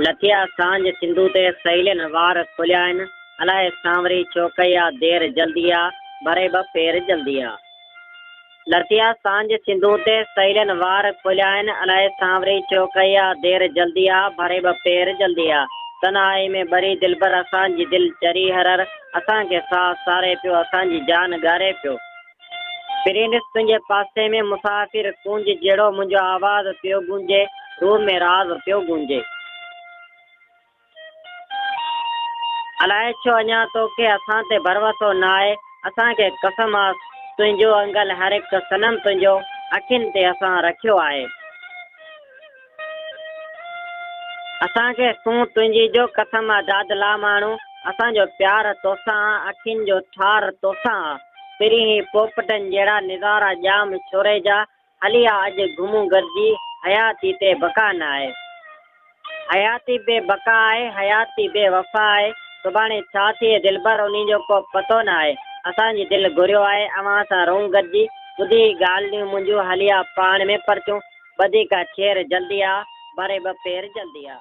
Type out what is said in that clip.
لٿي آ سانجهه سنڌو تي سهيلين وار کوليا آهن، الائي سانوري ڇو ڪئي آ دير جلدي آ، ڀري ٻه پير جلدي آ. لٿي آ سانجهه سنڌو تي سهيلين وار کوليا آهن، الائي سانوري ڇو ڪئي آ دير جلدي آ، ڀري ٻه پير جلدي آ. تنهائي ۾ ٻري دلبر اسان جي دل چري هر هر، اسان کي ساهه ساري پيو اسان جي جان ڳاري پيو. پرين ڏس تنهنجي پاسي ۾ مسافر ڪونج جهڙو منهنجو آواز پيو گونجي روح ۾ راز پيو گونجي. الائي ڇو اڃا توکي اسان تي ڀروسو ناهي اسان کي قسم آ تنهنجو انگل هر هڪ صنم تنهنجو اکين تي اسان رکيو آهي. اسان کي سونهن تنهنجي جو قسم آ دادلا ماڻهو اسان جو پيار توسان آ اکين جو ٺار توسان آ پرين هي پوپٽن جهڙا نظارا ڄام ڇوري جا هلي آ اڄ گهمون گڏجي حياتي تي بقا نه آهي حياتي بي بقا آهي حياتي بي وفا آهي سڀاڻي ڇا ٿئي دلبر انهي جو ڪو پتو نه آهي اسان جي دل گهريو آهي اوهان سان رهون گڏجي ٻڌي هي ڳالهيون منهنجون هلي آ پاڻ ۾ پرچون ٻڌي ڪا ڇير جلدي آ، ڀري ٻه پير جلدي آ.